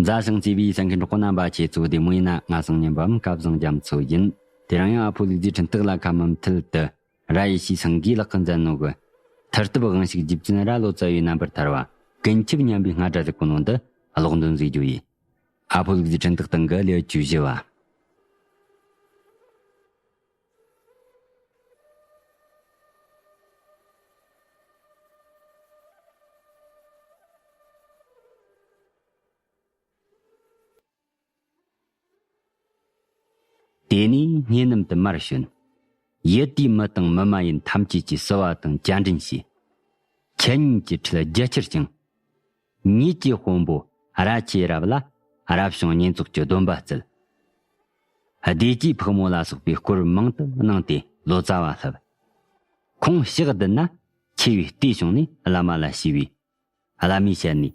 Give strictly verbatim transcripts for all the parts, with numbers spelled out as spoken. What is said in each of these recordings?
བཟའ་ཞིང་གཙེས་པའི་གསན་མཁན་གྲོགས་པོ་རྣམ་པ་ཁྱེད་ཚོ་བདེ་མོ་ཡིན་ན། ང་སང་ཉིན་པའམ་སྐལ་བཟང་རྒྱ་མཚོ་ཡིན། དེ་རིང་ཡང་ཨ་ཕོ་ལུག་རྫིའི་འཕྲིན་སྟེགས་ལ་ཁ་མུ་མཐུད་དུ་ར་ཡེ་ཤེས་སེང་གེས་ལག་གི་མཛད་ནོ་གི་ཐར་ཐབས་དབང་ཕྱུག་རྗེ་བཙུན་ར་ལོ་ཙཱ་བའི་རྣམ་པར་ཐར་བ་ཀུན་ཁྱབ་སྙན་པའི་རྔ་སྒྲ་ཟེར་གོ་ནོ་འདི་ཀློག་འདོན་མཛད་རྒྱུ་ཡིན། ཨ་ཕོ་ལུག་རྫིའི་འཕྲིན་སྟེགས་སྟེང་གི་ལེའུ་བཅུ་བཞི་བ། དེ་ནས་སྙེ་ནུམ་དུ་མར་བྱོན། ཡུལ་དེའི་མི་དང་མི་མ་ཡིན་ཐམས་ཅད་ཀྱིས་བསུ་བ་དང་བཅར་འདྲི་བྱས། ཁྱེད་ཉིད་ཀྱི་ཁྲི་ལ་རྒྱ་ཆེར་བསྐྱངས། ཉིད་ཀྱི་དཔོན་པོ་ར་ཆེ་རབ་ལ་རབ་བྱུང་བསྙེན་རྫོགས་ཀྱི་སྡོམ་པ་བསྩལ། བདེ་སྐྱིད་ཕག་མོ་ལ་སོགས་པའི་སྐོར་མང་དུ་གནང་སྟེ་ལོ་ཙཱ་བ་བསླབས། ཁོང་ཕྱག་བདུན་ན་ཆེ་བའི་ལྟས་བྱུང་ནས་བླ་མ་ལ་ཞུས་པས། བླ་མའི་ཞལ་ནས།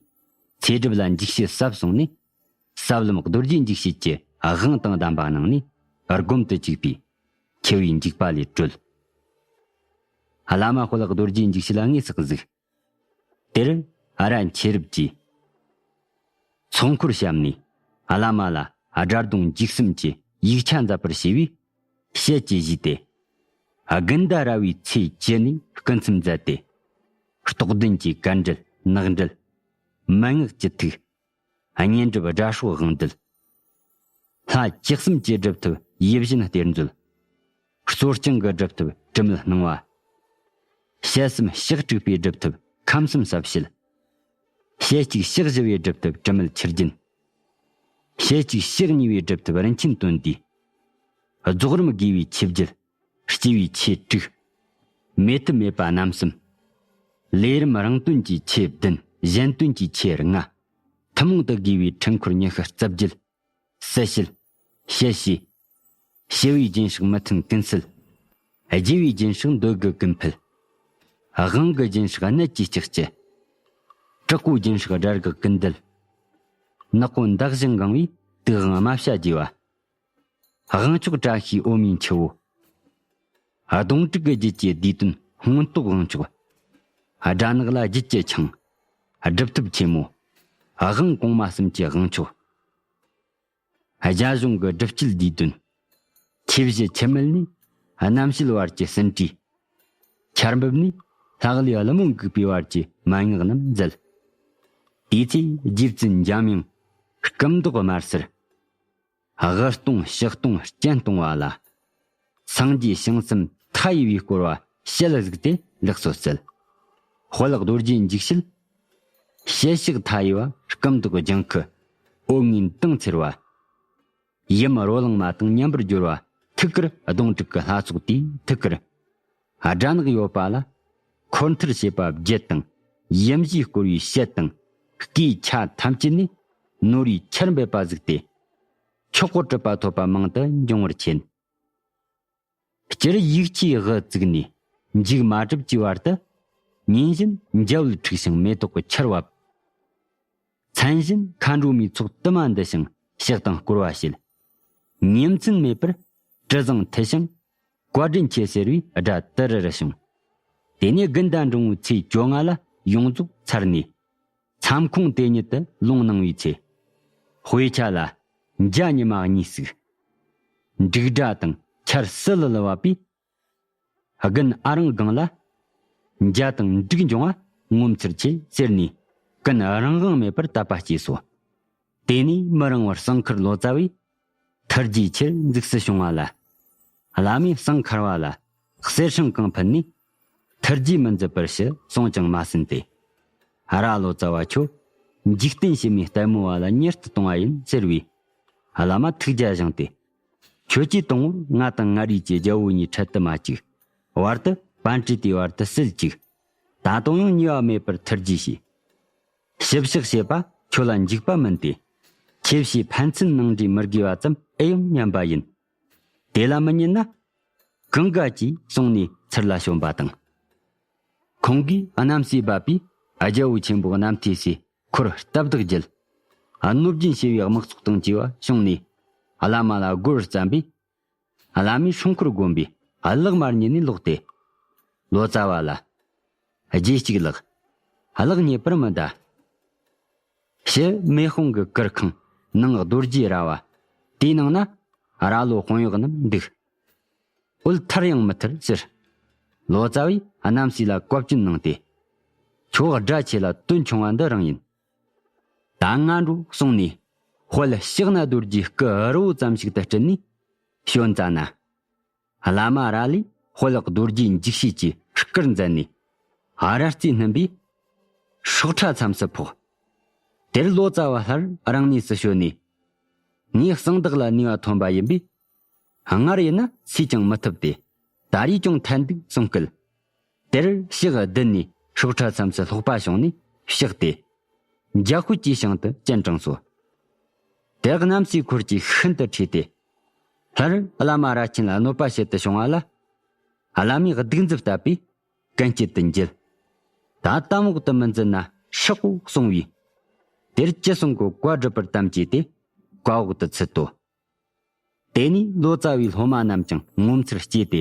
ཚེ་སྒྲུབ་ལ་འཇུག་བྱེད་ཟབ་གསུངས་ནས། ཟབ་ལམ་རྡོ་རྗེ་འཇུག་བྱེད་ཀྱི་དབང་དང་ལྡན་པ་གནང་ནས་སྒོམ་དུ་བཅུག་པས། འཆི་བའི་འཇིགས་པ་ལས་གྲོལ། བླ་མ་དཔལ་རྡོ་རྗེ་འཇུག་བྱེད་ལ་དངོས་སུ་གཟིགས། དེར་ཨ་ར་མཆེད་རབ་ཀྱིས་ཚོགས་འཁོར་བཤམས་ནས་བླ་མ་ལ་སྒྲ་རྡུང་འཇིགས་གསུམ་གྱི་ཡིག་ཆ་མཛད་པར་བྱས་པས། ཞལ་གྱིས་བཞེས་ཏེ། དགུན་ཟླ་ར་བའི་ཚེས་བཅུ་ནས་སྐུ་མཚམས་མཛད་དེ། རྟོགས་ལྡན་གྱི་གར་འགྲེལ་ནག་འགྲེལ། མན་ངག་གི་ཐིག། བསྙེན་སྒྲུབ་སྒྲ་སྲོག་དབང་འདུལ། ལྷ་བཅུ་གསུམ་གྱི་སྒྲུབ་ཐབས་ཡིད་བཞིན་གཏེར་མཛོད། གཙོ་རྐྱང་གི་སྒྲུབ་ཐབས་དྲི་མེད་སྣང་བ། ཞལ་གསུམ་ཕྱག་དྲུག་པའི་སྒྲུབ་ཐབས་ཁམས་གསུམ་ཟབ་བྱེད། ཞལ་གཅིག་ཕྱག་བཞི་པའི་སྒྲུབ་ཐབས་དྲི་མེད་ཆུ་རྒྱུན། ཞལ་གཅིག་ཕྱག་གཉིས་པའི་སྒྲུབ་ཐབས་རིན་ཆེན་དོན་བསྡུས། རྫོགས་རིམ་དགེ་བའི་ཆོས་བརྒྱད། སྐྱེ་བའི་ཆོས་དྲུག། མེད་ཐབས་མེད་པ་རྣམ་གསུམ། ལས་རིམ་རང་དོན་གྱི་ཆོས་བདུན། གཞན་དོན་གྱི་ཆོས་ལྔ། ཐུན་མོང་དུ་དགེ་བའི་འཕྲུལ་འཁོར་ཉི་ཤུ་རྩ་བརྒྱད། སྲི་ཞུ། ཞལ་ཕྱེ། ཞི་བའི་སྦྱིན་སྲེག་མི་མཐུན་ཀུན་སེལ། དགྱེས་པའི་སྦྱིན་སྲེག་འདོད་དགུ་ཀུན་ཕུལ། དབང་གི་སྦྱིན་སྲེག་གནད་ཀྱིས་ལྕགས་ཀྱི། དྲག་པོའི་སྦྱིན་སྲེག་དགྲ་བགེགས་ཀུན་འདུལ། ནག་པོ་མདའ་གཞུ་འགེངས་པའི་དུག་དབང་རྨ་བྱ་རྒྱས་པ། དབང་ཆོག་བཀྲ་ཤིས་འོ་མའི་མཆུ་བོ། གདོང་དྲུག་གི་རྒྱུད་ཀྱི་བསྡུས་དོན་སྔོན་རྟོགས་དབང་ཆོག། དགྲ་ནག་ལ་རྒྱུད་ཀྱི་ཆང་། སྒྲུབ་ཐབས་ཆེན་མོ། དབང་གོང་མ་གསུམ་གྱི་དབང་ཆོག། རྒྱ་གཞུང་གི་སྒྲུབ་བྱེད་བསྡུས་དོན། ཆོས་བཞི་ཆུ་མིད་ནས་རྣམ་བཤད་བར་གྱི་ཟིན་བྲིས། ཆར་འབེབས་ནས་ལྷག་ལུས་ཀླུ་མོ་འགུགས་པའི་བར་གྱི་མན་ངག་རྣམས་མཛད། དེའི་ཚེ་རྗེ་བཙུན་འཇམ་དབྱངས་སྐུ་མདོག་དམར་སེར། དབུ་སྟོང་ཕྱག་སྟོང་སྤྱན་སྟོང་བ་ལ། སངས་རྒྱས་བྱང་སེམས་མཐའ་ཡས་པའི་བསྐོར་བ་ཞལ་གཟིགས་ཏེ་ལེགས་སོ་བསྩལ། དཔལ་རྡོ་རྗེ་འཇིགས་བྱེད། ཞལ་ཕྱག་མཐའ་ཡས་པ་སྐུ་མདོག་ལྗང་ཁུ། འོད་ངན་དྭངས་འཚེར་བ། ཡུམ་རོ་ལངས་མ་དང་མཉམ་པར་སྦྱོར་བ། ཐུགས་ཀར་གདོང་དྲུག་གི་ལྷ་ཚོགས་དེའི་ཐུགས་ཀར། དགྲ་ནག་ཡོད་པ་ལ། འཁོར་མཐར་བྱེད་པ་བརྒྱད་དང་། ཡུམ་བཞིས་བསྐོར་བའི་ཞལ་དང་། སྐུའི་ཆ་ཐམས་ཅད་ནས་ནོར་བུའི་ཆར་འབེབས་པ་གཟིགས་ཏེ། མཆོག་གི་གྲུབ་པ་ཐོབ་པ་མང་དུ་འབྱུང་བར་མཁྱེན། སྤྱིར་ཡིག་ཆའི་དབུ་བཙུགས་ནས་མཇུག་མ་གྲུབ་ཀྱི་བར་དུ། ཉིན་བཞིན་འཇའ་འོད་འཁྲུགས་ཤིང་མེ་ཏོག་གི་ཆར་བབས། མཚན་བཞིན་མཁའ་འགྲོ་མའི་ཚོགས་དུ་མ་འདུ་ཞིང་ཕྱག་དང་བསྐོར་བ་བྱེད། ཉིན་མཚན་མེད་པར་དྲི་བཟང་འཐུལ་ཞིང་བཀའ་དྲིན་ཆེ་ཟེར་བའི་སྒྲ་དུ་རུ་རུ་བྱུང་། དེ་ནས་དགུན་ཟླ་འབྲིང་བོའི་ཚེས་བཅོ་ལྔ་ལ་ཡོངས་རྫོགས་ཚར་ནས། མཚམས་ཁོངས་དེ་ཉིད་དུ་ལུང་གནང་བའི་ཚེ། དཔེ་ཆ་ལ་འཇའ་ཉི་མ་གཉིས་ཟུག། འབྲུག་སྒྲ་དང་ཆར་སིལ་ལི་ལི་བབས་པས། དགུན་ཨ་རང་སྒང་ལ་འཇའ་དང་འབྲུག་འབྱུང་བ་ངོ་མཚར་ཆེ་ཟེར་ནས་ཀུན་རང་དབང་མེད་པར་དད་པ་སྐྱེས་སོ། དེ་ནས་མི་རིང་བར་བསང་མཁར་ལོ་ཙཱ་བས་ཐར་རྒྱས་ཆེར་འཛུགས་སུ་བྱུང་བ་ལ། བླ་མས་བསང་མཁར་བ་ལ་གསེར་སྲང་གང་ཕུལ་ནས་ཐར་རྒྱས་མི་མཛད་པར་ཞུ་གསུངས་ཀྱང་མ་ཟིན་ཏེ། ར་ལོ་ཙཱ་བ་ཁྱོད་འཇིག་རྟེན་ཕྱི་མའི་ལྟད་མོ་བ་ལ་མྱུར་དུ་གཏོང་བ་ཡིན་ཟེར་བས། བླ་མ་ཐུགས་རྒྱལ་བཞེངས་ཏེ། ཁྱོད་ཀྱིས་དང་པོར་ང་དང་མངའ་རིས་ཀྱི་རྒྱལ་པོ་གཉིས་འཕྲལ་དུ་མ་བཅུག། བར་དུ་པཎ་ཌི་ཏའི་བར་དུ་སིལ་བཅུག། ད་དུང་ཡང་ཉེས་པ་མེད་པར་ཐར་རྒྱས་བྱོས། ཞིབ་བཤགས་བྱེད་པ་ཁྱོད་ལ་འཇིགས་པ་མིན་ཏེ། ཁྱེད་ཞེས་ཕན་ཚུན་ནང་འདྲིས་མི་དགོས་པ་ཙམ་ཨེ་ཡོང་སྙམ་པ་ཡིན། དེ་ལ་མི་ཉན་ན། གང་དགའ་ཅིག་གསུངས་ནས་ཚུར་ལ་བྱོན་པ་དང་། ཁོང་གིས་རྣམ་སྲས་འབབ་པས་རྒྱལ་པོ་ཆེན་པོ་རྣམ་ཐོས་སའི་འཁོར་སྟབས་བདག་བརྒྱུད། གནོད་སྦྱིན་བྱེ་བའི་དམག་ཚོགས་དང་བཅས་པ་བྱུང་ནས་བླ་མ་ལ་མགོ་བོར་བརྩམས་པས། བླ་མའི་སྲུང་འཁོར་བསྒོམས་པས་གླགས་མ་རྙེད་ནས་ལོག་སྟེ། ལོ་ཙཱ་བ་ལ། རྗེས་གཅིག་ལགས། གླགས་རྙེད་པར་མི་གདའ། ཕྱི་མེ་དཔུང་གི་གུར་ཁང་ ནང་རྡོ་རྗེའི་ར་བ། དེའི་ནང་ན་ར་ལོ་དཔོན་གཡོག་རྣམས་འདུག་འོད་ཐར་ཡང་མི་ཐར་ཟེར། ལོ་ཙཱ་བས་གནམ་སྲས་ལ་བཀའ་བཀྱོན་གནང་སྟེ། ཁྱོད་དགྲ་ཆེ་ལ་དོན་ཆུང་བ་འདི་རང་ཡིན། ད་ང་འགྲོ་གསུངས་ནས། དཔལ་ཕྱག་ན་རྡོ་རྗེའི་སྐུ་རི་བོ་ཙམ་ཞིག་ཏུ་སྤྲུལ་ནས་བྱོན་ཙ་ན། བླ་མ་ར་ལས་དཔལ་རྡོ་རྗེ་འཇིགས་བྱེད་ཀྱི་སྐུར་མཛད་ནས། ཨ་ར་རྩེ་སྣུམ་པའི་སྲོག་ཁྲ་མཚམས་སུ་ཕོག་དེར་ལོ་ཙཱ་བ་སླར་རང་གནས་སུ་བྱོན་ནས། ངས་གསང་བདག་ལ་ནུས་པ་ཐོན་པ་ཡིན་པས། སྔར་ཡིན་ན་སུས་ཀྱང་མི་ཐུབ་སྟེ། ད་རེས་ཀྱང་ཐན་འདུག་གསུང་སྐད། དེར་ཕྱག་བདུད་ནས་སྲོག་ཁྲ་མཚམས་སུ་ལྷོག་པ་བྱུང་ནས་གཤེགས་ཏེ། འཇའ་ཤུལ་གྱི་ཞིང་དུ་སྤྱན་དྲངས་སོ། དེར་གནམ་སའི་འཁོར་གྱིས་ཤིན་ཏུ་ཁྲོས་ཏེ། སླར་བླ་མ་ར་ཆེན་ལ་གནོད་པ་བྱེད་དུ་བྱུང་བ་ལ། བླ་མས་གདུག་རྩུབ་བཏབ་པས་ཀུན་སྐྱེད་དུ་འགྱེལ། ད་གཏམ་འོག་ཏུ་མི་འཛུལ་ན་སྲེག་གོ་གསུང་བས། དེར་ཅི་གསུང་གི་བཀའ་སྒྲུབ་པར་དམ་བཅས་ཏེ་བཀའ་འོག་ཏུ་ཚུད་དོ། དེ་ནས་ལོ་ཙཱ་བའི་སློབ་མ་རྣམས་ཀྱང་ངོ་མཚར་སྐྱེས་ཏེ།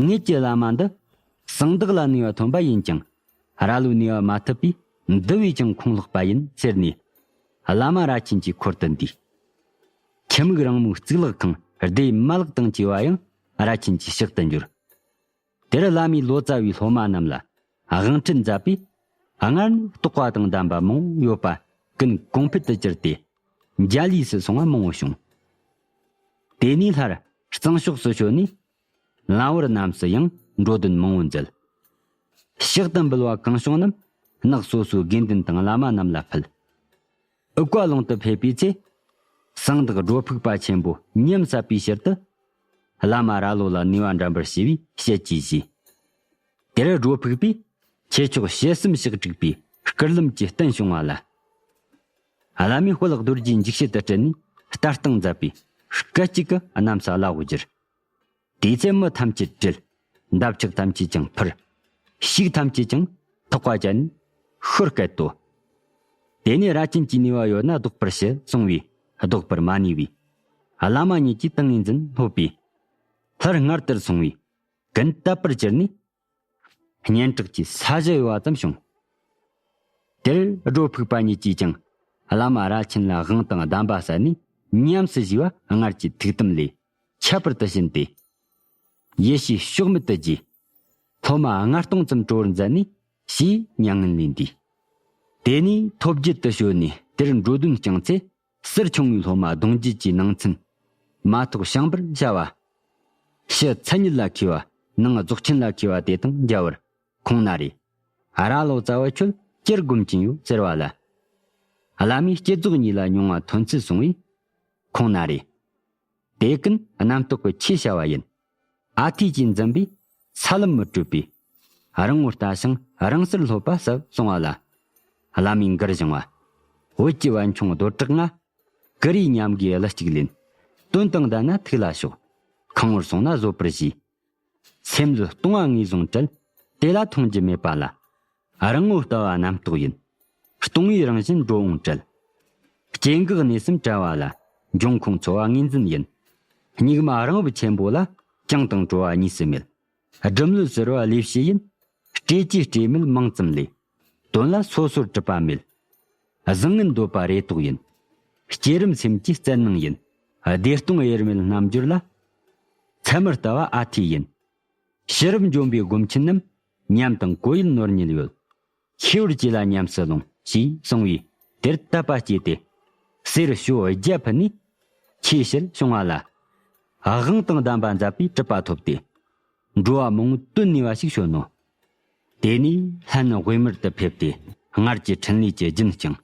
ངེད་ཀྱི་བླ་མ་འདི་གསང་བདག་ལ་ནུས་པ་ཐོན་པ་ཡིན་ཀྱང་། ར་ལོའི་ནུས་པ་མ་ཐུབ་པས་འདི་བས་ཀྱང་ཁོང་ལྷག་པ་ཡིན་ཟེར་ནས། བླ་མ་ར་ཆེན་གྱི་འཁོར་དུ་འདུས། ཁྱི་མིག་རིང་མོའི་གཙུག་ལག་ཁང་སྡེ་མ་ལག་དང་བཅས་པ་ཡང་ར་ཆེན་གྱི་ཕྱག་ཏུ་འབྱོར། དེར་བླ་མས་ལོ་ཙཱ་བའི་སློབ་མ་རྣམས་ལ་དབང་ཁྲིད་མཛད་པས། སྔར་ནས་རྟོགས་པ་དང་ལྡན་པ་མང་པོ་ཡོད་པ་ཀུན་གོང་འཕེལ་དུ་གྱུར་ཏེ། འཇའ་ལུས་སུ་སོང་བ་མང་པོ་བྱུང་། དེ་ནས་སླར་གཙང་ཕྱོགས་སུ་བྱོན་ནས། ལམ་བར་རྣམས་སུ་ཡང་འགྲོ་དོན་མང་པོ་མཛད། ཕྱག་ཏུ་འབུལ་བ་གང་བྱུང་རྣམས་ནགས་སོ་སོའི་དགེ་འདུན་དང་བླ་མ་རྣམས་ལ་ཕུལ། འུག་པ་ལུང་དུ་ཕེབས་པའི་ཚེ། གསང་བདག་སྒྲོ་ཕུག་པ་ཆེན་པོ་ཉམས་བསད་པའི་ཕྱིར་དུ། བླ་མ་ར་ལོ་ལ་ནུས་པ་འགྲན་པར་བྱས་པའི་ཞལ་གྱིས་བཞེས། དེར་སྒྲོ་ཕུག་པས་ཁྱེད་ཆོག་ཞལ་གསུམ་ཕྱག་དྲུག་པའི་སྐུར་ལམ་གྱི་རྟེན་བྱུང་བ་ལ། བླ་མས་དཔལ་རྡོ་རྗེ་འཇིགས་བྱེད་དུ་སྤྲུལ་ནས་ལྟ་སྟངས་མཛད་པས་སྐད་ཅིག་གིས་གནམ་ས་བླ་འོག་གྱུར། དེའི་ཚེ་མི་ཐམས་ཅད་བྲེལ། འདབ་ཆགས་ཐམས་ཅད་ཀྱང་འཕུར། ཤིག་ཐམས་ཅད་ཀྱང་ཐག་པ་བཅད་ནས་ཤོར་སྐད་དོ། དེ་ནས་ར་ཆེན་གྱི་ནུས་པ་ཡོད་ན་བཟློག་པར་བྱེད་གསུང་བས་བཟློག་པར་མ་ནུས་པས། བླ་མ་ཉིད་ཀྱིས་ཏིང་ངེ་འཛིན་སློབ་པས། སླར་སྔར་ལྟར་སོང་བས་ཀུན་དད་པར་གྱུར་ནས། སྙན་གྲགས་ཀྱི་ས་གཞི་གཡོ་བ་ཙམ་བྱུང་། དེར་སྒྲོ་ཕུག་པ་ཉིད་ཀྱིས་ཀྱང་བླ་མ་ར་ཆེན་ལ་དབང་དང་གདམས་པ་གསན་ནས་ཉམས་སུ་བཞེས་པ་སྔར་གྱི་ཐུགས་དམ་ལས་ཁྱད་པར་དུ་ཕྱིན་ཏེ། ཡེ་ཤེས་ཕྱོགས་མེད་དུ་རྒྱས། སློབ་མ་ལྔ་སྟོང་ཙམ་གྲོལ་བར་མཛད་ནས་ཞེས་མྱ་ངན་ལས་འདས། དེ་ནས་ཐོབ་རྒྱལ་དུ་བྱོན་ནས་དེར་འགྲོ་དོན་བསྐྱངས་ཚེ། ཟུར་ཆུང་བའི་སློབ་མ་གདུང་རྒྱུད་ཀྱི་ནང་ཚན་མ་ཐོགས་བཤང་བར་བྱ་བ། ཕྱི་མཚན་ཉིད་ལ་མཁས་པ་ནང་རྫོགས་ཆེན་ལ་མཁས་པ་དེ་དང་འདྲ་བར་ཁོང་ན་རེ། ར་ལོ་ཙཱ་བ་ཁྱོད་ཅིར་སྒོམ་གྱིན་ཡོད་ཟེར་བ་ལ། བླ་མས་བསྐྱེད་རྫོགས་གཉིས་ལ་མྱོང་བ་ཐོན་ཚུལ་གསུང་བས། ཁོང་ན་རེ། དེ་ཀུན་རྣམ་རྟོག་གི་ཆོས་བྱ་བ་ཡིན། ཨ་ཐུས་ཀྱིས་འཛིན་པས་ས་ལམ་མི་བགྲོད་པས། རང་ངོ་ལྟ་ཞིང་རང་སར་སློབ་པ་ཟབ་གསུང་བ་ལ། བླ་མས་མགུར་བཞེངས་པ། བོད་ཀྱི་བན་ཆུང་རྡོར་བྲག་ང་། ཀུ་རེ་ཉམས་དགའི་གླུ་གཅིག་ལེན། དོན་དང་ལྡན་ན་ཐུགས་ལ་ཞོག་ཁང་བར་སོང་ན་བཟོད་པར་བྱས། སེམས་ལུས་སྟོང་བ་ངོས་བཟུང་བྲལ། དེ་ལ་མཐོང་རྒྱུ་མེད་པ་ལ། རང་ངོ་ལྟ་བ་རྣམ་རྟོག་ཡིན། སྟོང་བའི་རང་བཞིན་འགྲོ་འོང་བྲལ། སྐྱེ་འགག་གནས་སེམས་བྲལ་བ་ལ། འབྱུང་ཁུངས་ཚོལ་བ་ངོས་འཛིན་ཡིན། སྙིགས་མ་རིང་བ་ཆེན་པོ་ལ། བྱང་དང་གྲོལ་བ་གཉིས་སུ་མེད། སྒྲིབ་གནོད་ཟོར་བ་ལས་བྱེད་ཡིན། སྤྲོས་བཅས་སྤྲོས་མེད་མིང་ཙམ་ལས། དོན་ལ་སོ་སོར་གྲུབ་པ་མེད། བཟང་ངན་འདོད་པ་རེ་དོགས་ཡིན། བསྐྱེད་རིམ་སེམས་ཀྱི་རྩལ་སྣང་ཡིན། བདེ་སྟོང་དབྱེར་མེད་རྣམ་འགྱུར་ལ། མཚན་མར་ལྟ་བ་ཨ་ཐུས་ཡིན། ཕྱི་རབས་འཇོམས་པའི་སྒོམ་ཆེན་རྣམས། ཉམས་དང་གོ་ཡུལ་ནོར་ཉིད་ཡོད། ཤེས་པར་གྱིས་ལ་ཉམས་སུ་ལོངས་ཞེས་གསུངས་པས་དེར་དད་པ་སྐྱེས་ཏེ། གསེར་ཞོ་བརྒྱ་ཕུལ་ནས་ཆོས་ཕྱིར་བྱུང་བ་ལ། དབང་དང་ལྡན་པ་མཛད་པའི་གྲུབ་པ་ཐོབ་སྟེ། འགྲོ་བ་མང་པོ་དོན་ནུས་པ་ཞིག་བྱོན་ནོ། དེ་ནས་ལྷན་དབུས་མར་དུ་ཕེབས་ཏེ་སྔར་གྱི་འཕྲིན་ལས་ཀྱི་རྒྱུན་བསྐྱངས།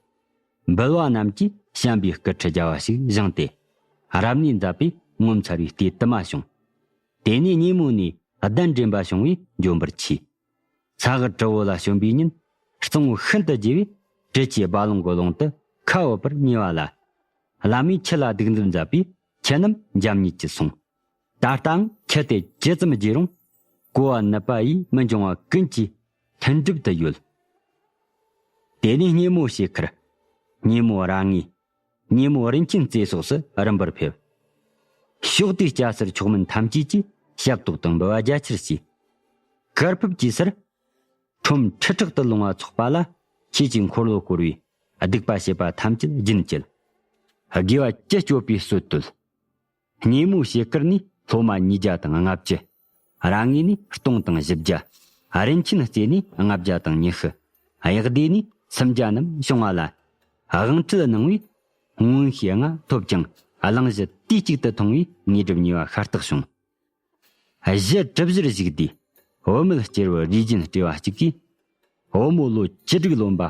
འབུལ་བ་རྣམས་ཀྱིས་བྱམས་པའི་སྐུ་ཁྲི་རྒྱ་བ་ཞིག་བཞེངས་ཏེ། རབ་གནས་མཛད་པས་ངོ་མཚར་བའི་ལྟས་དུ་མ་བྱུང་། དེ་ནས་ཉིན་མོ་ནས་གདན་འདྲེན་པ་བྱུང་བས་འབྱོན་པར་མཆིས། ས་གི་གྲི་བོ་ལ་བྱོན་པའི་ཉིན། གཙང་བོ་ཤིན་ཏུ་རྒྱས་པས་གྲི་ཆུའི་རྦ་ཀློང་གི་ཀློང་དུ་ཁ་འོད་པར་ཉེ་བ་ལ། བླ་མས་ཁྱི་ལ་སྡིགས་འདུན་མཛད་པས་ཁྱི་རྣམས་འཇམ་ཉིད་ཀྱིས་སོང་། ད་ལྟའང་ཁྱི་དེ་ཇི་ཙམ་རྒྱས་རུང་། ཀོ་བ་ནུབ་པ་ཡིས་མི་འབྱུང་བ་ཀུན་གྱིས་ལྷུན་གྲུབ་ཏུ་ཡོད། དེ་ནས་སྙེ་མོ་ཞེས་ཁར། སྙེ་མོ་ར་ངའི། སྙེ་མོ་རིན་ཆེན་རྩེ་སོགས་སུ་རིམ་པར་ཕེབས། ཕྱོགས་དེའི་སྐྱ་སེར་མཆོག་དམན་ཐམས་ཅད་ཀྱིས་ཞབས་ཏོག་དང་འབུལ་བ་རྒྱ་ཆེར་བྱས། གར་ཕུབ་ཀྱི་སར། ཁྲོམ་ཁྲི་ཕྲག་ཏུ་ལོང་བ་ཚོགས་པ་ལ་ཆོས་ཀྱི་འཁོར་ལོ་བསྐོར་བས་སྡིག་པ་བྱེད་པ་ཐམས་ཅད་རྒྱུན་བཅད། དགེ་བ་ཅི་སྤྱོད་པའི་སྲོལ་བཏོད། སྙེ་མོ་ཞེས་བཀུར་ནས་སློབ་མ་ཉིས་བརྒྱ་དང་ལྔ་བཅུ། ར་ངའི་ནས་སྟོང་དང་བཞི་བརྒྱ། རིན་ཆེན་རྩེ་ནས་ལྔ་བརྒྱ་དང་ཉི་ཤུ། གཡག་སྡེ་ནས་སུམ་བརྒྱ་རྣམས་བྱུང་བ་ལ། དབང་ཁྲིད་གནང་བས་མངོན་ཤེས་ལྔ་ཐོབ་ཀྱང་གླེང་གཞི་དུས་གཅིག་ཏུ་མཐོང་བས་དངོས་གྲུབ་གཉིས་པ་ཤ་སྟག་བྱུང་། གཞི་གྲུ་བཞིར་བཞུགས་དུས་བུད་མེད་སྐྱེ་བོ་རིགས་རྒྱུན་སྤྲས་པ་གཅིག་གིས། བུ་མོ་ལོ་བཅུ་དྲུག་ལོན་པ་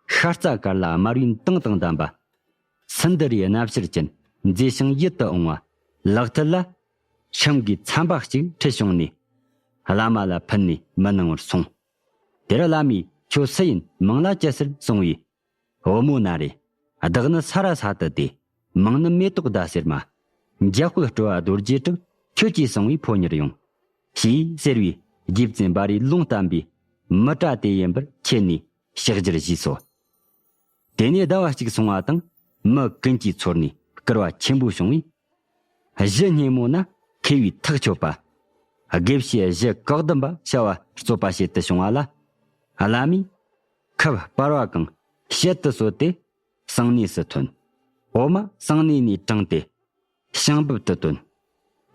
ཤ་རྩ་དཀར་ལ་དམར་བའི་མདངས་དང་ལྡན་པ། སུན་དི་རའི་རྣམ་ཤེས་ཅན་མཛེས་ཤིང་ཡིད་དུ་འོང་བ་ལག་མཐིལ་ལ་ཤིང་གི་ཚན་པ་གཅིག་འཁྲིལ་བྱུང་ནས་བླ་མ་ལ་ཕུལ་ནས་མི་སྣང་བར་སོང་། དེར་བླ་མས་ཁྱོད་སུ་ཡིན་མིང་ལ་ཅི་ཟེར་གསུང་བས། བུ་མོ་ན་རེ། བདག་ནི་ས་ར་ས་ཏུ་སྟེ། མིང་ནི་མེ་ཏོག་ཟླ་ཟེར་མ། འཇམ་དཔལ་སྤྲུལ་པ་རྡོ་རྗེ་གྲགས་ཁྱོད་ཀྱིས་གསང་བའི་ཕོ་ཉར་ཡོང་། ཞེས་ཟེར་བས་རྗེ་བཙུན་འབའ་རའི་ལུང་བསྟན་པའི་མི་ཏྲ་དེ་ཡིན་པར་མཁྱེན་ནས་ཕྱག་བརྗར་ཞུས་སོ། དེ་ནས་ཟླ་བ་གཅིག་སོང་བ་དང་མི་ཀུན་གྱིས་ཚོར་ནས་སྐུར་བ་ཆེན་པོ་བྱུང་བས། གཞི་སྙེ་མོ་ན་མཁས་པའི་ཐག་ཆོད་པ། དགེ་བཤེས་གཞི་བཀའ་གདམས་པ་བྱ་བ་རྩོད་པ་བྱེད་དུ་བྱུང་བ་ལ། བླ་མས་ཁབ་སྤར་བ་གང་ཞལ་དུ་གསོལ་ཏེ་གསང་གནས་སུ་ཐོན། འོ་མ་གསང་གནས་ནས་དྲངས་ཏེ་ཤིང་འབུབ་ཏུ་བཏོན།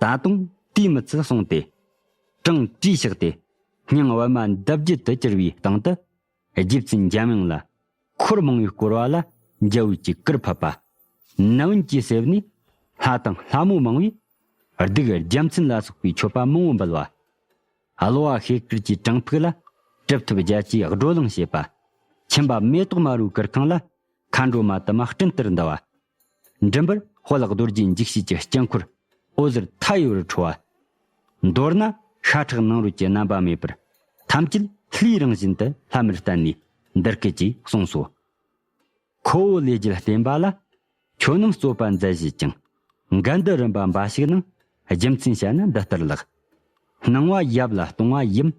ད་དུང་དུས་མི་ཚད་སོང་སྟེ་གྲང་དྲིས་བཤགས་ཏེ་སྙིང་པད་མ་འདབ་བརྒྱད་དུ་གྱུར་པའི་སྟེང་དུ། རྗེ་བཙུན་འཇམ་དབྱངས་ལ་འཁོར་མང་བས་བསྐོར་བ་ལ་འཇའ་འོད་ཀྱི་སྐུར་ཕབ་པ། ནམ་བུན་གྱིས་བསྲེགས་ནས་ལྷ་དང་ལྷ་མོ་མང་བས་གདུགས་རྒྱལ་མཚན་ལ་སོགས་པའི་མཆོད་པ་མང་བོ་འབུལ་བ། གློ་བ་ཤེལ་དཀར་གྱི་བྲང་ཕུག་ལ་གྲུབ་ཐོབ་རྒྱལ་གྱིས་བགྲོ་གླེང་བྱེད་པ། ཁྱིམ་པ་མེ་ཏོག་དམར་པོའི་གུར་ཁང་ལ་མཁའ་འགྲོ་མ་དུ་མ་སྤྲིན་ལྟར་འདུ་བ། མགྲིན་པར་དཔལ་རྡོ་རྗེ་འཇིགས་བྱེད་ཀྱི་དཀྱིལ་འཁོར་འོད་ཟེར་མཐའ་ཡས་པར་འཕྲོ་བ། མདོར་ན་ཤ་ཁྲག་ནང་རོལ་གྱི་རྣམ་པ་མེད་པར་ཐམས་ཅད་ལྷའི་རང་བཞིན་དུ་ལྷམ་མེར་བསྟན་ནས་འདི་སྐད་ཅེས་གསུངས་སོ། ཁོ་བོ་ལས་རྒྱུད་བསྟན་པ་ལ་ཆོས་རྣམས་རྩོད་པ་མཛད་བཞེད་ཅིང་། འགལ་འདུ་རིམ་པ་འབའ་ཞིག་ནང་རྒྱུ་མཚན་བཤད་ན་འདི་ལྟར་ལགས། སྣང་བ་ཡབ་ལ་གཏོང་བ་ཡིན།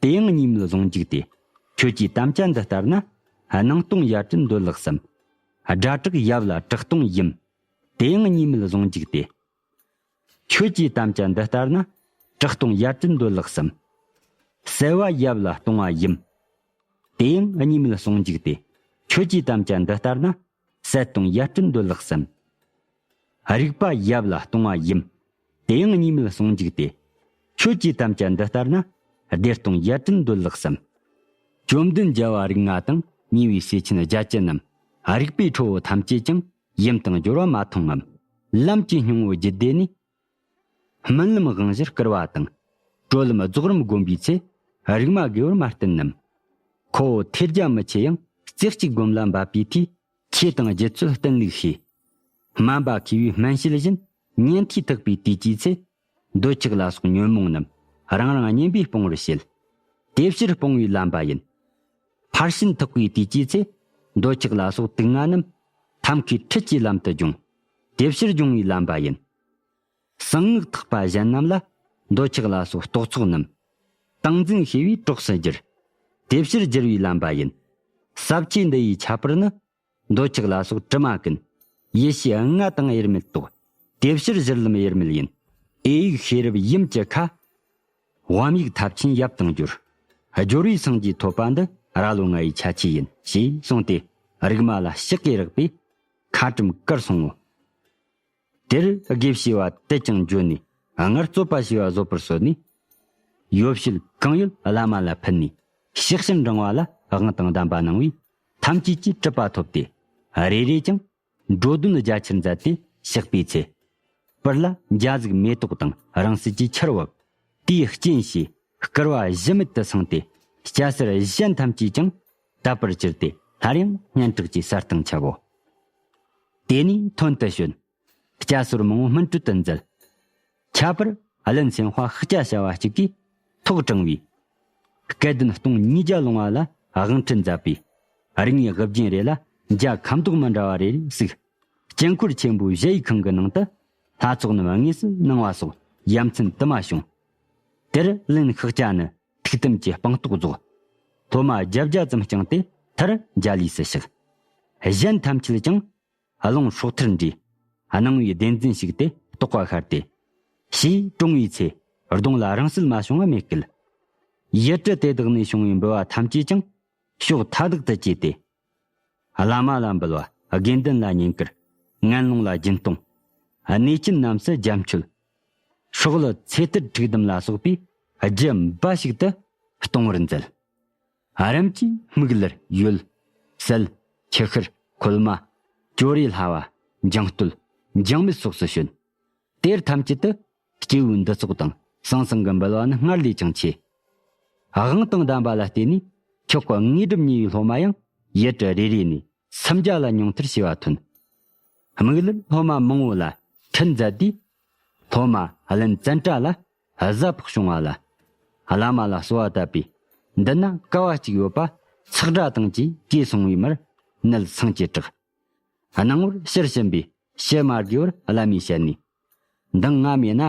དེ་ཡང་གཉིས་མེད་ཟུང་འཇུག་སྟེ། ཁྱོད་ཀྱིས་དམ་བཅའ་འདི་ལྟར་ན། སྣང་སྟོང་ཡར་བྲལ་འདོད་ལགས་སམ། སྒྲ་གྲགས་ཡབ་ལ་གྲགས་སྟོང་ཡིན། དེ་ཡང་གཉིས་མེད་ཟུང་འཇུག་སྟེ། ཁྱོད་ཀྱིས་དམ་བཅའ་འདི་ལྟར་ན། གྲགས་སྟོང་ཡར་བྲལ་འདོད་ལགས་སམ། གསལ་བ་ཡབ་ལ་གཏོང་བ་ཡིན། དེ་ཡང་གཉིས་མེད་ཟུང་འཇུག་སྟེ། ཁྱོད་ཀྱིས་དམ་བཅའ་འདི་ལྟར་ན། གསལ་སྟོང་ཡར་བྲལ་འདོད་ལགས་སམ། རིག་པ་ཡབ་ལ་གཏོང་བ་ཡིན། དེ་ཡང་གཉིས་མེད་ཟུང་འཇུག་སྟེ། ཁྱོད་ཀྱིས་དམ་བཅའ་འདི་ལྟར་ན། བདེ་སྟོང་ཡར་བྲལ་འདོད་ལགས་སམ། བཅོམ་ལྡན་རྒྱལ་བ་རིགས་ལྔ་དང་། ཉེ་བའི་སྲས་ཆེན་བརྒྱད་ཅུ་རྣམས། རིག་པའི་ཁྲོ་བོ་ཐམས་ཅད་ཀྱང་། ཡུམ་དང་སྦྱོར་བ་མ་མཐོང་ངམ། ལམ་གྱི་སྙིང་པོ་བརྒྱུད་དེ་ནི། སྨིན་ལམ་དབང་བཞིར་བསྐུལ་བ་དང་། གྲོལ་ལམ་རྫོགས་རིམ་བསྒོམ་པའི་ཚེ། རིག་མ་དགེ་བར་མ་བསྟུན་ནམ། ཁོ་བོ་ཐེར་རྒྱ་མི་ཆེ་ཡང་རྩེ་གཅིག་སྒོམ་ལ་འབབ་པའི་མཐུས། ཆོས་དང་རྒྱུད་ཚོད་བསྟན་ལུགས་ཤེས། སྨན་པ་མཁས་པའི་སྨན་དཔྱད་བཞིན། ཉན་ཐོས་ཐེག་པའི་དུས་ཀྱི་ཚེ། འདོད་ཆགས་ལ་སོགས་ཉོན་མོངས་རྣམས། རང་རང་གཉེན་པོས་སྤོང་བར་བྱེད། དེ་ཕྱིར་སྤོང་བའི་ལམ་པ་ཡིན། ཕར་ཕྱིན་ཐེག་པའི་དུས་ཀྱི་ཚེ། འདོད་ཆགས་ལ་སོགས་དུག་ལྔ་རྣམས། ཐབས་མཁས་ཁྲིད་ཀྱི་ལམ་དུ་སྦྱོང་། དེ་ཕྱིར་སྦྱོང་བའི་ལམ་པ་ཡིན། གསང་སྔགས་ཐེག་པ་གཞན་རྣམས་ལ། འདོད་ཆགས་ལ་སོགས་རྟོག་ཚོགས་རྣམས། ཏིང་འཛིན་ཤེས་པས་གྲོགས་སུ་འགྱུར། དེ་ཕྱིར་སྒྱུར་བའི་ལམ་པ་ཡིན། ཟབ་ཆོས་འདི་ཡི་ཁྱད་པར་ནི། འདོད་ཆགས་ལ་སོགས་དྲི་མ་ཀུན། ཡེ་ཤེས་ལྔ་དང་དབྱེར་མེད་རྟོགས། དེ་ཕྱིར་སྒྱུར་ལམ་དབྱེར་མེད་ཡིན། ཨེ་ཡིག་ཤེས་རབ་ཡུམ་གྱི་ཁ། དབམ་ཡིག་ཐབས་ཆེན་ཡབ་དང་སྦྱོར། སྦྱོར་བའི་སངས་རྒྱས་ཐོབ་པ་འདི། རྭ་ལོ་ལྔ་ཡི་ཆ་ཆེ་ཡིན། ཞེས་གསུངས་ཏེ། རིག་མ་ལ་ཕྱག་གིས་རེག་པས་ཁ་བཀྲམ་བཀུར་སོང་ངོ་། དེར་དགེ་བཤེས་པ་དེ་ཀྱང་འབྱོན་ནས་སྔར་རྩོད་པ་བྱས་པ་བཟོད་པར་གསོལ་ནས། ཡོ་བྱད་གང་ཡོད་བླ་མ་ལ་ཕུལ་ནས་ཕྱག་ཕྱིར་འབྲང་བ་ལ་དབང་དང་གདམས་པ་གནང་བས་ཐམས་ཅད་ཀྱིས་གྲུབ་པ་ཐོབ་སྟེ། རེ་རེས་ཀྱང་འགྲོ་དོན་རྒྱ་ཆེར་མཛད་དེ་གཤེགས་པའི་ཚེ། སྤུར་ལ་འཇའ་ཟིག་མེ་ཏོག་དང་རིང་བསྲེལ་གྱི་ཆར་བབས། དེའི་རྐྱེན་བྱས་བསྐུར་བ་གཞི་མེད་དུ་སངས་ཏེ། སྐྱ་སེར་གཞན་ཐམས་ཅད་ཀྱང་དད་པར་གྱུར་ཏེ་སླར་ཡང་སྙན་གྲགས་ཀྱི་ས་སྟེང་ཁྱབ་བོ། དེ་ནས་ཐོན་དུ་བྱོན། སྐྱ་སོར་མང་པོ་སྨིན་གྲོལ་དུ་མཛད། ཁྱད་པར་བློན་སེམས་དཔའ་ཤཱཀྱ་བྱ་བ་གཅིག་གིས་ཐོག་དྲངས་པས། སྐལ་ལྡན་སྟོང་ཉིས་བརྒྱ་ལོང་བ་ལ་དབང་ཁྲིད་མཛད་པས། རིགས་ལྔའི་དབུ་རྒྱན་རེ་ལ་འཇའ་ཁ་མདོག་མི་འདྲ་བ་རེ་རེ་བཙུགས། དཀྱིལ་འཁོར་ཆེན་པོའི་གཞལ་ཡས་ཁང་གི་ནང་དུ་ལྷ་ཚོགས་རྣམས་དངོས་སུ་སྣང་བ་སོགས་ཡ་མཚན་དུ་མ་བྱུང་། དེར་བློན་ཤཱཀྱ་ནི་ཐུགས་དམ་གྱི་སྤངས་རྟོགས་རྫོགས། སློབ་མ་བརྒྱད་བརྒྱ་ཙམ་བསྐྱངས་ཏེ་མཐར་འཇའ་ལུས་སུ་གཤེགས། གཞན་ཐམས་ཅད་ཀྱང་། རླུང་སྲོག་ཐར་འདྲའི། སྣང་བའི་བདེན་འཛིན་ཞིག་སྟེ་རྟོགས་པ་ཤར་ཏེ། ཞེས་དྲུང་བའི་ཚེ། གདོང་ལ་རིང་བསྲེལ་མ་བྱུང་བ་མེད་སྐད། ཡུལ་གྲུ་དེ་དག་ནས་བྱུང་བའི་འབུལ་བ་ཐམས་ཅད་ཀྱང་ཕྱོགས་མཐའ་དག་ཏུ་བཀྱེས་ཏེ། བླ་མ་ལ་འབུལ་བ། དགེ་འདུན་ལ་བསྙེན་བཀུར། ངན་སློང་ལ་སྦྱིན་གཏོང་། གནས་ཆེན་རྣམས་སུ་རྒྱ་མཆོད། སྲོག་བླུ་ཚེ་ཐར་འཁྲུག་སྡོམ་ལ་སོགས་པའི་རྒྱུ་འབའ་ཞིག་ཏུ་གཏོང་བར་མཛད། རིམ་གྱིས་སྨུག་ལར་ཡོལ། སེལ། ཆུ་ཤར། ཁོལ་མ། ཅོ་རི་ལྷ་བ། འཇང་སྟོད། འཇང་མེད་སོགས་སུ་བྱོན། དེར་ཐམས་ཅད་དུ་སྐྱེས་བུའི་འདུ་ཚོགས་དང་ཟང་ཟིང་གི་འབུལ་བ་ནི་སྔར་ལས་ཀྱང་ཆེ། དབང་དང་ལྡན་པ་ལ་བརྟེན་ནས་མཆོག་གི་དངོས་གྲུབ་བརྙེས་པའི་སློབ་མ་ཡང་ཡུལ་གྲུ་རེ་རེ་ནས་སུམ་བརྒྱ་ལ་ཉུང་མཐར་བྱེ་བ་ཐོན། དམིགས་ལས་སློབ་མ་མང་བོ་ལ་ཁྲིད་མཛད་དུས། སློབ་མ་བློན་བཙན་གྲགས་ལ་གཟའ་ཕོག་བྱུང་བ་ལ། བླ་མ་ལ་གསོལ་བ་བཏབ་པས། འདི་ན་ཀ་བ་གཅིག་ཡོད་པ་ཚག་སྒྲ་དང་བཅས་གས་སོང་བའི་མར་ནད་སངས་ཀྱིས་དྲག། སྣང་ངོར་ཕྱིར་ཕྱིན་པས་ཕྱི་མ་དགེ་བར་བླ་མའི་ཞལ་ནས། འདང་ང་མེད་ན་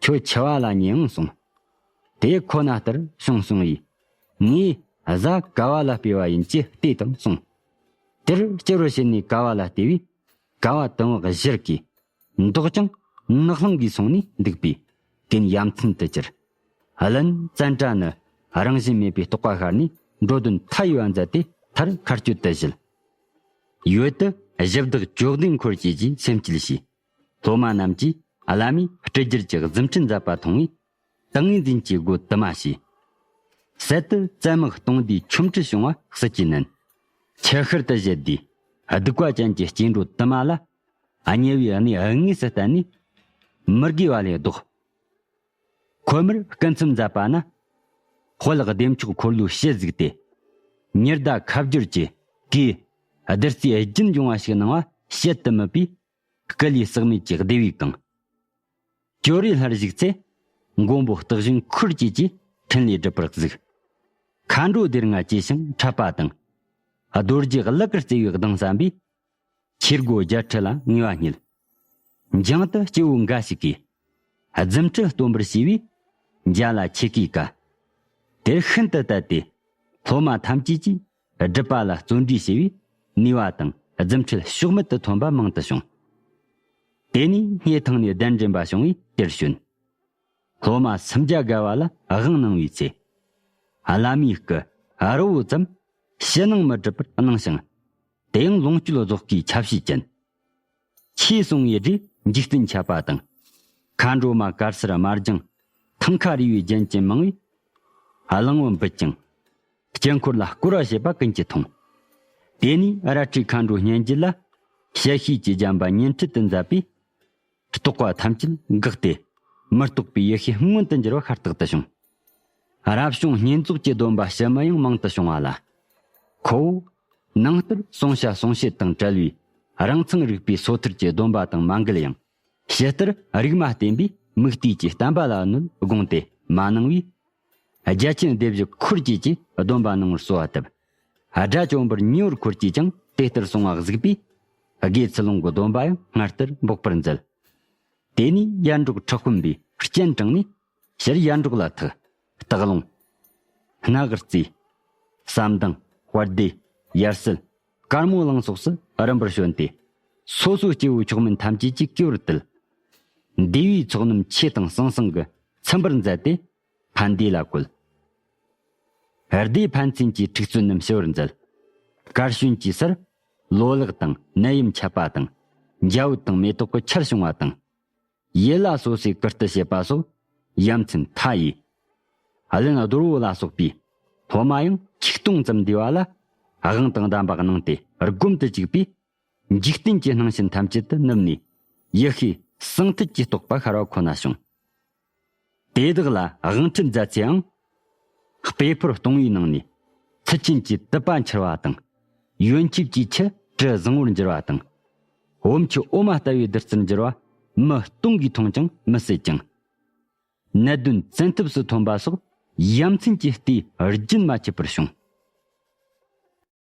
ཁྱོད་འཆི་བ་ལ་ཉེ་འོང་གསུངས། དེ་ཁོ་ན་ལྟར་བྱུང་གསུངས་ཡིས། ངས་གཟའ་ཀ་བ་ལ་སྤེལ་བ་ཡིན་ཅེས་བལྟས་དང་གསུངས། དེར་སྤྱི་རོ་བྱེད་ནས་ཀ་བ་ལ་བལྟས་པས། ཀ་བ་དུམ་བག་བཞིར་གས། མདོག་ཀྱང་ནག་ལྷང་གིས་སོང་ནས་འདུག་པས་དེ་ཡ་མཚན་དུ་གྱུར། བློན་བཙན་གྲགས་ནི་རང་བཞིན་མེད་པའི་རྟོག་པ་ཤར་ནས་འགྲོ་དོན་མཐའ་ཡས་པ་མཛད་དེ་མཐར་མཁའ་སྤྱོད་དུ་བཞུད། ཡུལ་དུ་གཞི་བདག་ཇོ་བདུན་འཁོར་བཅས་ཀྱིས་སེམས་བསྐྱེད་བྱས། སློབ་མ་རྣམས་ཀྱིས་བླ་མས་སྤྲུལ་བསྒྱུར་གྱི་རྫུ་འཕྲུལ་མཛད་པ་མཐོང་བས། ཏིང་ངེ་འཛིན་གྱི་སྒོ་དུ་མ་ཕྱེས། གསལ་དུ་བཙན་དམག་གཏོང་དུས་ཆོ་འཕྲུལ་བྱུང་བ་སྲིད་ཀྱི་ནན། ཆུ་ཤུལ་དུ་བཞད་དུས་གདུག་པ་ཅན་གྱི་སྐྱེ་འགྲོ་དུ་མ་ལ་དམྱལ་བའི་གནས་དངོས་སུ་བསྟན་ནས་མི་དགེ་བ་ལས་ལྡོག། ཁོལ་མར་སྐུ་མཚམས་མཛད་པ་ན། དཔལ་བདེ་མཆོག་འཁོར་ལོའི་ཞལ་གཟིགས་ཏེ། ཉི་ཟླ་ཁ་བསྒྱུར་གྱི་གོས་བདུད་རྩིའི་རྒྱུན་འབྱུང་བ་ཞིག་གནང་བ་བྱེད་དུ་མེད་པས། སྐུ་ལུས་ཟག་མེད་ཀྱི་བདེ་བས་གང་། ཅོ་རིའི་ལྷར་བཞུགས་ཚེ། མགོན་པོ་སྟག་ཞོན་འཁོར་བཅས་ཀྱིས་ཕྲིན་ལས་སྒྲུབ་པར་གཟིགས། མཁའ་འགྲོ་སྡེ་ལྔ་བཅས་ཤིང་འཕྲད་པ་དང་། རྡོ་རྗེ་གླུ་གར་རྩེ་བའི་གདངས་བསམ་པས། ཆོས་སྒོ་བརྒྱད་ཁྲི་ལ་ངེས་པ་བརྙེས། འཇང་དུ་སྐྱེ་བོ་འགའ་ཞིག་གིས། རྫུ་འཕྲུལ་སྟོན་པར་བྱས་པས། འཇའ་ལ་ཆེ་གེ་དགའ། དེར་ཤིན་ཏུ་དད་དེ། སློབ་མ་ཐམས་ཅད་ཀྱིས་སྒྲུབ་པ་ལ་བརྩོན་འགྲུས་བྱས་པས། ནུས་པ་དང་རྫུ་འཕྲུལ་ཕྱོགས་མེད་དུ་ཐོན་པ་མང་དུ་བྱུང་། དེ་ནས་སྙེ་ཐང་ནས་གདན་འདྲེན་པ་བྱུང་བས་དེར་བྱོན། སློབ་མ་སུམ་བརྒྱ་བརྒལ་བ་ལ་དབང་གནང་བའི་ཚེ། བླ་མའི་སྐུ་རི་བོ་ཙམ་ཕྱི་ནང་མི་སྒྲིབ་པར་སྣང་ཞིང་། དེ་ཡང་ལོངས་སྤྱོད་རྫོགས་པའི་ཆ་བྱད་ཅན། ཆོས་གསུང་བའི་སྒྲས་འཇིག་རྟེན་ཁྱབ་པ་དང་། མཁའ་འགྲོ་མ་དཀར་སེར་དམར་ལྗང་ཐང་ཁ་རས་པའི་རྒྱན་ཅན་མང་བས། གླང་བོ་འབུད་ཅིང་། དཀྱིལ་འཁོར་ལ་བསྐོར་བ་བྱེད་པ་ཀུན་གྱིས་མཐོང་། དེ་ནས་རལ་གྲིའི་མཁའ་འགྲོ་སྙན་བརྒྱུད་ལ། ཞལ་ཤེས་ཀྱི་བརྒྱན་པ་ཉིན་ཁྲི་དུ་མཛད་པས། རྟོག་པ་ཐམས་ཅད་འགགས་ཏེ། མི་རྟོག་པའི་ཡེ་ཤེས་མངོན་དུ་འགྱུར་བ་ཤ་སྟག་ཏུ་བྱུང་། རབ་བྱུང་བསྙེན་རྫོགས་ཀྱི་སྡོམ་པ་ཕྱི་མི་ཡང་མང་དུ་བྱུང་བ་ལ། ཁོ་བོ། ནང་ལྟར་བསྲུང་བྱ་བསྲུང་བྱེད་དང་བྲལ་བའི་རང་མཚང་རིག་པའི་སོ་ཐར་གྱི་སྡོམ་པ་དང་མ་འགལ་ཡང་། ཕྱི་ལྟར་རིག་མ་བརྟེན་པའི་མིག་ལྟོས་ཀྱི་བསྟན་པ་ལ་གནོད་དགོངས་ཏེ་མ་གནང་བས། རྒྱལ་ཆེན་སྡེ་བཞི་འཁོར་བཅས་ཀྱིས་སྡོམ་པ་གནང་བར་གསོལ་བ་བཏབ། དགྲ་བཅོམ་པར་ཉེ་བར་འཁོར་བཅས་ཀྱང་དེ་ལྟར་གསུང་བ་གཟིགས་པས། དགེ་ཚུལ་སློང་གི་སྡོམ་པ་ཡང་སྔར་ལྟར་འབོགས་པར་མཛད། དེ་ནས་ཡར་འབྲོག་ཁྲི་དཔོན་པས་སྤྱན་དྲངས་ནས་ཕྱིར་ཡར་འབྲོག་ལ་ཐུག། སྟག་ལུང་། སྣ་གི་རྩེ། ཟམ་གདང་། དཔལ་སྡེ། ཡར་སེལ། དཀར་མོ་གླིང་སོགས་སུ་རིམ་པར་བྱོན་ཏེ། སོ་སོའི་སྐྱེ་བོ་མཆོག་དམན་ཐམས་ཅད་ཀྱི་སྐྱེ་བར་བཏུལ། འདས་པའི་ཚོགས་རྣམས་ཆོས་དང་ཟང་ཟིང་གིས་ཚིམ་པར་མཛད་དེ། ཕན་བདེ་ལ་བཀོད། སྡེ་ཕན་ཚུན་གྱི་འཁྲུག་རྩོད་རྣམས་ཞི་བར་མཛད། དཀར་ཞོན་གྱི་སར་ལོ་ལེགས་དང་ནད་ཡམས་ཁྱབ་པ་དང་འཇའ་འོད་དང་མེ་ཏོག་གི་ཆར་བྱུང་བ་དང་། ཡུལ་ལ་སོ་སོའི་ཀིརྟི་བྱེད་པ་སོགས་ཡ་མཚན་མཐའ་ཡས། བློན་རྡོར་བོ་ལ་སོགས་པའི་སློབ་མ་ཡང་ཆིག་སྟོང་ཙམ་འདུས་པ་ལ་དབང་དང་གདམས་པ་གནང་སྟེ་སྒོམ་དུ་བཅུག་པས། འཇིག་རྟེན་གྱི་སྣང་ཞིང་ཐམས་ཅད་དུ་ནུབ་ནས་ཡེ་ཤེས་ཟང་ཐལ་གྱི་རྟོགས་པ་ཤར་བ་ཁོ་ན་བྱུང་། དེ་དག་ལ་དབང་ཁྲིད་མཛད་ཚེའང་། དཔེ་ཕོར་སྟོང་བའི་ནང་ནས་ཚུལ་ཆེན་གྱི་དུད་པ་འཆར་བ་དང་། ཡོན་ཆབ་ཀྱི་ཆུ་དྲི་བཟང་བོར་འགྱུར་བ་དང་། འོམ་ཆུ་འོ་མ་ལྟ་བུའི་བདུད་རྩིར་འགྱུར་བ་མི་སྟོང་གིས་མཐོང་ཀྱང་མི་སྲིད་ཅིང་། ནད་གདོན་བཙན་ཐབས་སུ་ཐོན་པ་སོགས་ཡ་མཚན་གྱི་ལྟས་རྒྱུན་མ་ཆད་པར་བྱུང་